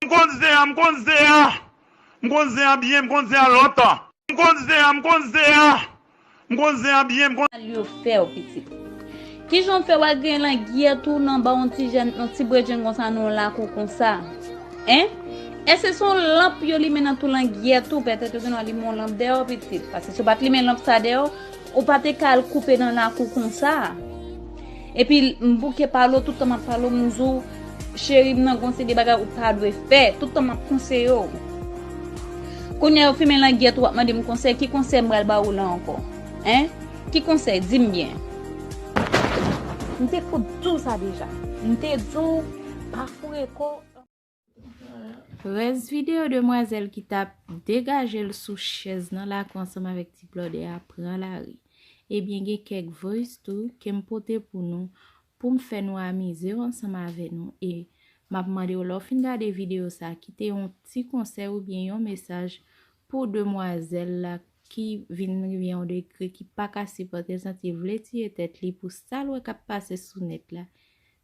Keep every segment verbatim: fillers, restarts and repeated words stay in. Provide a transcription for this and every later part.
M konn zen an, m konn zen an. M konn zen an byen, m konn zen an lontan. M konn zen an, m konn zen an. M konn zen an byen, m konn. Mal yo fè w, pitit. Kijan w fè w al gen langyèt ou nan ba yon ti jèn, yon ti bredjenn konsa nan yon lakou konsa? Hein? Èske se yon lanp yo limen nan tou langyèt ou? Petèt yo gen dwa limen yon lanp dèyè w, pitit. Paske si yo pa t limen lanp sa dèyè w, ou pa te ka al koupe nan lakou konsa. Epi m bouke pale w, tout tan m ap pale w, m di w, cheri m nan, gon seri de bagay ou pa dwe fè, tout tan m ap konseye w. Kounye a yo fimen langyèt ou, w ap mande m konsèy, ki konsèy m pral ba ou la ankò? Hein? Ki konsèy? Di m byen. M te fout di w sa deja. M te di w, pa foure kò w. Rès videyo demwazèl ki t ap degaje l sou chèz nan lakou ansanm avèk ti blòdè a pran lari. Ebyen, gen kèk voice tou ke m pote pou nou, pou m fè nou amize w ansanm avè nou. E m ap mande w, lè w fin gade videyo sa, kite yon ti konsèy oubyen yon mesaj pou demwazèl la ki vin rive yon degre ki pa ka sipòte l, santi l vle tiye tèt li pou sa l wè k ap pase sou nèt la.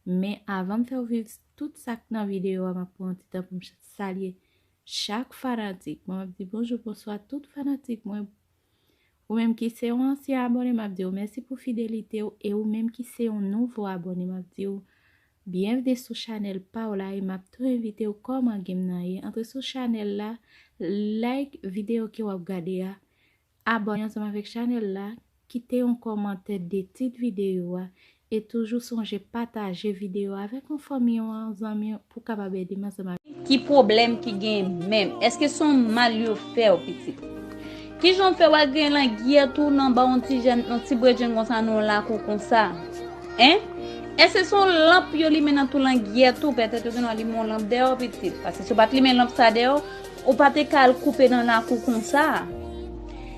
Men avan m fè w viv tout sa k nan videyo a, m ap pran yon ti tan pou m ch-, salye chak fanatik mwen. M ap di bonjou, bonswa tout fanatik mwen. Ou menm ki se yon ansyen abòne, m ap di w mèsi pou fidelite w. E ou menm ki se yon nouvo abòne, m ap di w byenvni sou chanèl pa w la. E m ap tou envite w kòman game nan ye. Antre sou chanèl la, like videyo ke w ap gade a, abòne ansanm avèk chanèl la, kite yon kòmantè de tit videyo a, e toujou sonje pataje videyo a avèk yon fanmi w, yon zanmi w, pou w kapab ede m ansanm avèk. Ki pwoblèm ki genyen menm? Èske se yon mal yo fè w, pitit? Kijan w fè w al gen langyèt ou nan ba yon ti jèn, yon ti bredjenn konsa nan yon lakou konsa? Hein? Èske se yon lanp yo limen nan tou langyèt ou? Petèt yo gen dwa limen yon lanp dèyè w, pitit. Paske si yo pa t limen lanp sa dèyè w, ou pa te ka al koupe nan lakou konsa.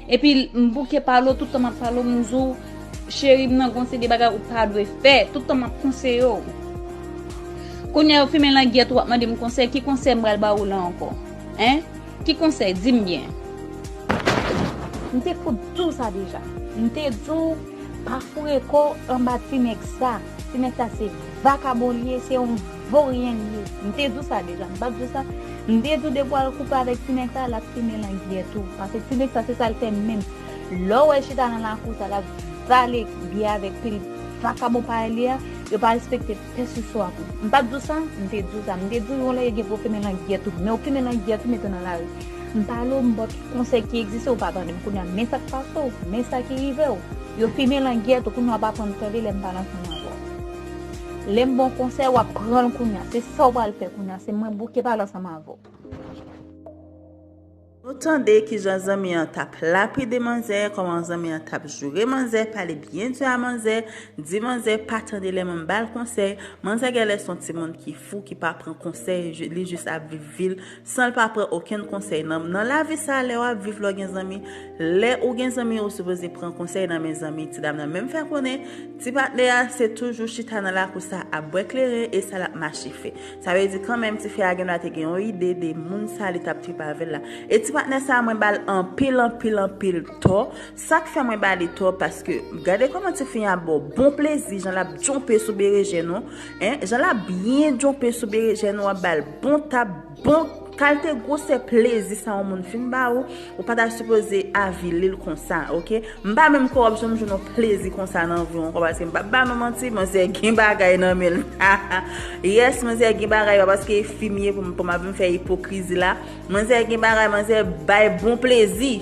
Epi m bouke pale w, tout tan m ap pale w, m di w, cheri m nan, gon seri de bagay ou pa dwe fè, tout tan m ap konseye w. Kounye a yo fimen langyèt ou, w ap mande m konsèy, ki konsèy m pral ba ou la ankò? Hein? Ki konsèy? Di m byen. M te fout di w sa deja. M te di w, pa foure kò w anba ti nèg sa. Ti nèg sa se vakabon li ye, se yon voryen li ye. M te di w sa deja, m pa t di w sa? M te di w depi w al koupe avèk ti nèg sa, l ap fimen langyèt ou. Paske ti nèg sa, se sa l fè menm. Lè w wè l chita nan lakou sa, l ap vale byen avèk pil vakabon parèy li a, yo pa respekte pèseswa pou. M pa t di w sa? M te di w sa. M te di w yon lè yo gen pou yo fimen langyèt ou. Men yo fimen langyèt ou, mete w nan lari. M pale w, m ba w tout konsèy ki egziste, ou pa tande m. Kounye a, men sa k pase w, men sa ki rive w. Yo fimen langyèt ou, kounye a w ap aprann tande lè m pale ansanm avè w. Lè m ba w konsèy, w ap pran l kounye a. Se sa w pral fè kounye a. Se mwen bouke pale ansanm avè w. Nou tande kijan zanmi an t ap lapide manzè, kòman zanmi an t ap joure manzè, pale byen di a manzè, di manzè pa tande lè mwen ba l konsèy. Manzè genlè se yon timoun ki fou, ki pa pran konsèy, li jis ap viv vi l san l pa pran okenn konsèy. Nan, nan lavi sa, lè w ap viv, lè w gen zanmi, lè ou gen zanmi, ou sipoze pran konsèy nan men zanmi. Ti dam nan menm fè konnen, ti patnè a se toujou chita nan lakou sa ap bwè kleren e sa l ap mache fè. Sa vle di kanmenm, tifi a gen dwa te gen yon ide de moun sa li t ap trip avè l la. E ti patnè sa, mwen ba l anpil, anpil, anpil tò. Sa k fè mwen ba li tò, paske gade kòman tifi a ba w bon plezi, jan l ap djonpe sou berejèn ou, en, jan l ap byen djonpe sou berejèn ou, ap ba l bon tap, bon kalite gwosè plezi sa yon moun fin ba ou, ou pa ta sipoze avili l konsa, oke? M pa menm kwè w ap janm jwenn yon plezi konsa nan vi w ankò, paske m p ap ba nou manti, manzè gen bagay nan men l. Yes, manzè gen bagay, pa paske e fi m ye pou m, pou m ap vin fè ipokrizi la. Manzè gen bagay, manzè bay bon plezi.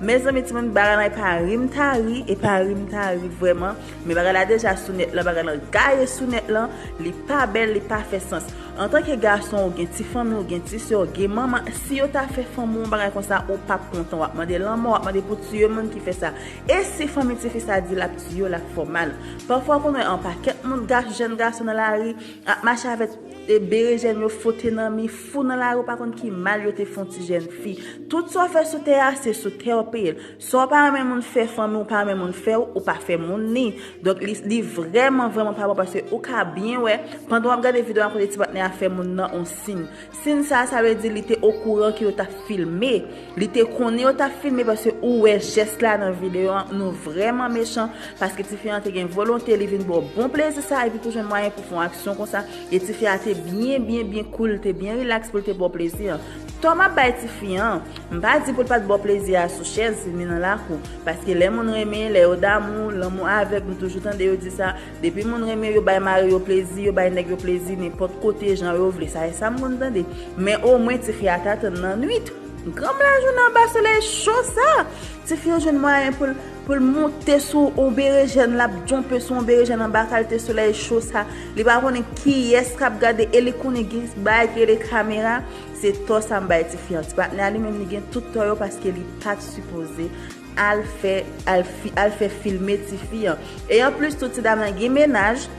Mezanmi, timoun, bagay la e pa ri m ta ri, e pa ri m ta ri vrèman. Men bagay la deja sou nèt lan, bagay lan gaye sou nèt lan, li pa bèl, li pa fè sans. Antanke gason, ou gen ti fanmi, ou gen ti sè, ou gen manman, si yo ta fè fanmi w yon bagay konsa, ou p ap kontan, w ap mande lanmò, w ap mande pou tiye moun ki fè sa. E si fanmi tifi sa di l ap tiye w, l ap fè w mal. Pafwa, w konn wè yon pakèt moun, ga-, jèn gason nan lari, ap mache avèk, e, berejèn yo fwote nan mi, fou nan lari, ou pa konn ki mal yo te fè yon ti jèn fi. Tout sa w fè sou tè a, se sou tè w peye l. Sa w pa renmen moun fè fanmi w, pa renmen moun fè w, ou pa fè moun ni. Donk, li, li vrèman, vrèman pa bon, paske ou ka byen wè, pandan w ap gade videyo a, kote ti patnè a fè moun nan yon siy. Siy sa, sa vle di li te okouran ke yo t ap filme. Li te konnen yo t ap filme, paske ou wè jès la nan videyo a, nou vrèman mechan, paske tifi an te gen volonte, li vin ba w bon plezi sa, epi pou jwenn mwayen pou fè yon aksyon konsa, e tifi a te Byen, byen, byen cool, te byen relax pou l te ba w plezi an. Tò m ap bay tifi an, m pa di pou l pa t ba w plezi a sou chèz, men nan lakou. Paske lè moun renmen, lè yo damou, lanmou avèg, nou toujou tande yo di sa. Depi moun renmen, yo bay mari yo plezi, yo bay nèg yo plezi, nenpòt kote, jan yo vle. Sa e sa m konn tande. Men omwen tifi a t atann nan nwit. Granm lajounen anba solèy cho sa. Tifi yo jwenn mwayen pou l, pou l moute sou on berejèn, l ap djonpe sou on berejèn anba kalte solèy cho sa. Li pa konnen kiyès k ap gade e li konnen gen bagay ki rele kamera. Se tò sa m bay tifi an. Ti patnè a li menm li gen tout tò yo paske li pa t sipoze al fè, al fi, al fè filme tifi an. E anplis tou ti dam nan gen mennaj.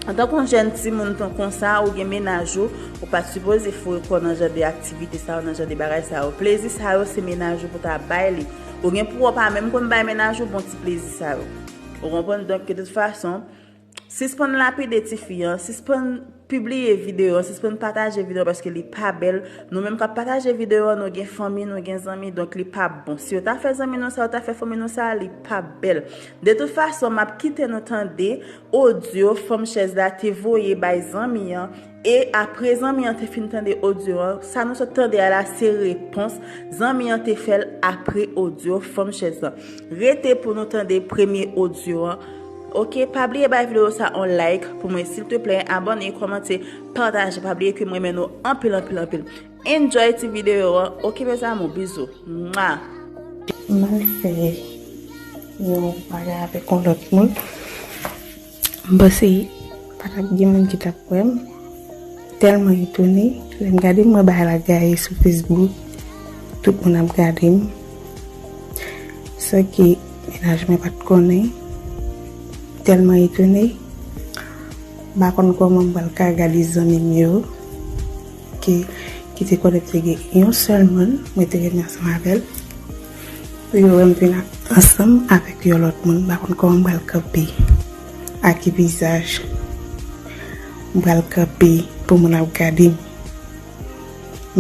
Antanke yon jèn timoun tan konsa, ou gen mennaj ou, ou pa t sipoze foure kò w nan jan de aktivite sa yo, nan jan de bagay sa yo. Plezi sa yo, se mennaj ou pou ta bay li. Ou gen pou w pa menm konn bay mennaj ou bon ti plezi sa yo. Ou konprann? Donk, de tout fason, sispann lapide tifi an, sispann pibliye videyo an, sispann pataje videyo an paske li pa bèl. Nou menm k ap pataje videyo an, nou gen fanmi, nou gen zanmi, donk li pa bon. Si yo ta fè zanmi nou sa, yo ta fè fanmi nou sa, li pa bèl. De tout fason, m ap kite nou tande odyo fanm chèz la te voye bay zanmi an. E apre zanmi an te fin tande odyo an, sa nou sot tande a la se repons. Zanmi an te fè l apre odyo fanm chèz lan. Rete pou nou tande premye odyo an. Oke, pa bliye bay videyo sa on like pou mwen, silteplè, abòne, kòmante, pataje. Pa bliye ke m renmen nou anpil, anpil, anpil. Enjoy ti videyo an. Oke, mes amours, bizou. Mwa. M al fè yon bagay avèk yon lòt moun. M panse pa t ap gen moun ki t ap kwè m. Tèlman etone, lè m gade m wè bagay la gaye sou Facebook, tout moun ap gade m. San ke mennaj mwen pa t konnen. Tèlman etone, m pa konn kòman m pral ka gade zanmi m yo. Ki, ki te konnen m te gen yon sèl moun mwen te renmen ansanm avè l. Pou yo wè m vin ak, ansanm avèk yon lòt moun, m pa konn kòman m pral kanpe. Ak ki vizaj m pral kanpe pou moun ap gade m.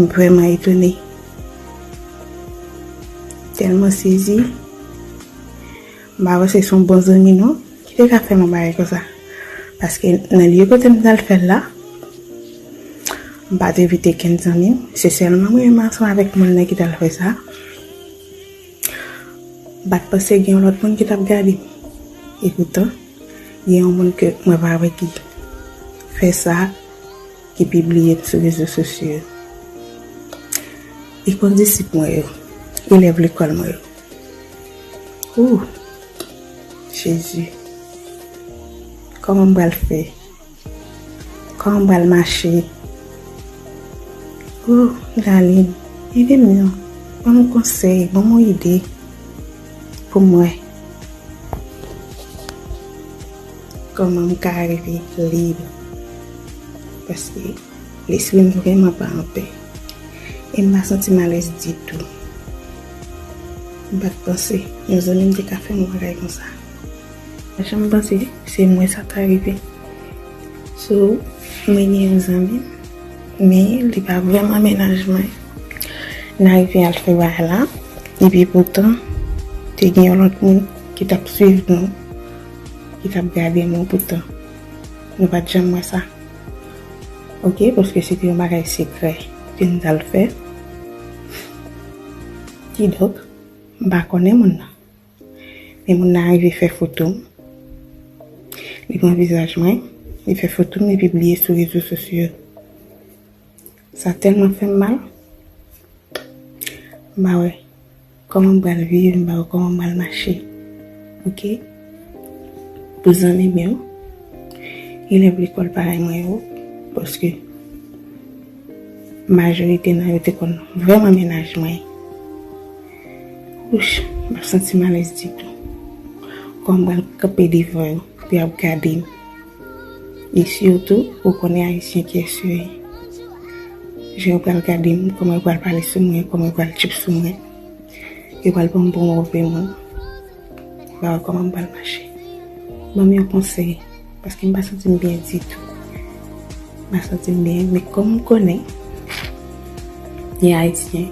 M vrèman etone. Tèlman sezi. M pa panse se yon bon zanmi non ki te ka fè m yon bagay konsa. Paske nan lye kote m t al fè l la, m pa t envite kenn zanmi m. Se sèlman mwen menm ansanm avèk moun nan ki t al fè sa. M pa t panse gen yon lòt moun ki t ap gade m. Epoutan, gen yon moun ke mwen pa wè ki fè sa, ki pibliye m sou rezo sosyo yo. E kondisip mwen yo, elèv lekòl mwen yo. Ooh, Jezi. Kòman m pral fè? Kòman m pral mache? Ooh, Darline, ede m non. Ban m konsèy, ban m yon ide pou m wè kòman m ka rive lib. Paske lespri m vrèman pa anpè. E m pa santi m alèz ditou. M pa t panse yon zanmi m te ka fè m yon bagay konsa. M pa janm panse se mwen sa ta rive. So, mwen gen yon zanmi m, men li pa vrèman mennaj mwen. N arive al fè bagay la, epi poutan, te gen yon lòt moun ki t ap swiv nou, ki t ap gade nou, poutan nou pa t janm wè sa. Oke, paske se te yon bagay sekrè ke n t al fè. Kidonk, m pa konnen moun nan. Men moun nan rive fè foto m. Li pran vizaj mwen, li fè foto m, li pibliye sou rezo sosyo yo. Sa tèlman fè m mal. M pa wè kòman m pral viv, m pa wè kòman m pral mache. Oke? Pou zanmi m yo, elèv lekòl parèy mwen yo, paske majorite nan yo te konn vrèman mennaj mwen. Wouch, m ap santi m alèz ditou. Kòman m pral kanpe devan yo pou y ap gade m? E sitou, ou konnen Ayisyen ki eseye. Jan yo pral gade m, kòman yo pral pale sou mwen, kòman yo pral tchip sou mwen. Yo pral pran m pou yon move moun. M pa wè kòman m pral mache. Ban m yon konsèy, paske m pa santi m byen ditou. M pa santi m byen, men kòm m konnen, e Ayisyen,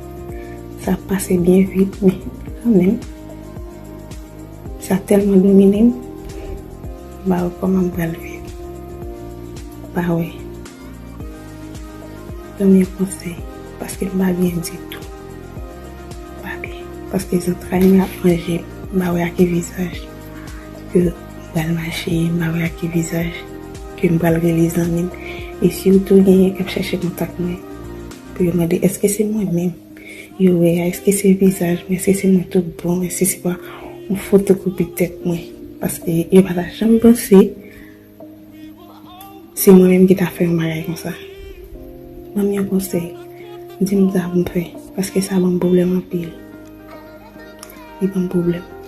sa ap pase byen vit, men kanmenm, sa tèlman domine m, m pa wè kòman m pral viv. M pa wè. Ban m yon konsèy, paske m pa byen ditou. M pa byen. Paske zantray mwen ap manje m, m pa wè ak ki vizaj ke m pral mache, m pa wè ak ki vizaj ke m pral rele zanmi m. E sitou genyen k ap chèche kontak mwen pou yo mande èske se mwen menm yo wè a, èske se vizaj mwen, èske se mwen tout bon, èske se pa yon fotokopi tèt mwen. Paske yo pa ta janm panse se mwen menm ki ta fè yon bagay konsa. Ban m yon konsèy. Di m sa pou m fè, paske sa ban m pwoblèm anpil. Li ban m pwoblèm.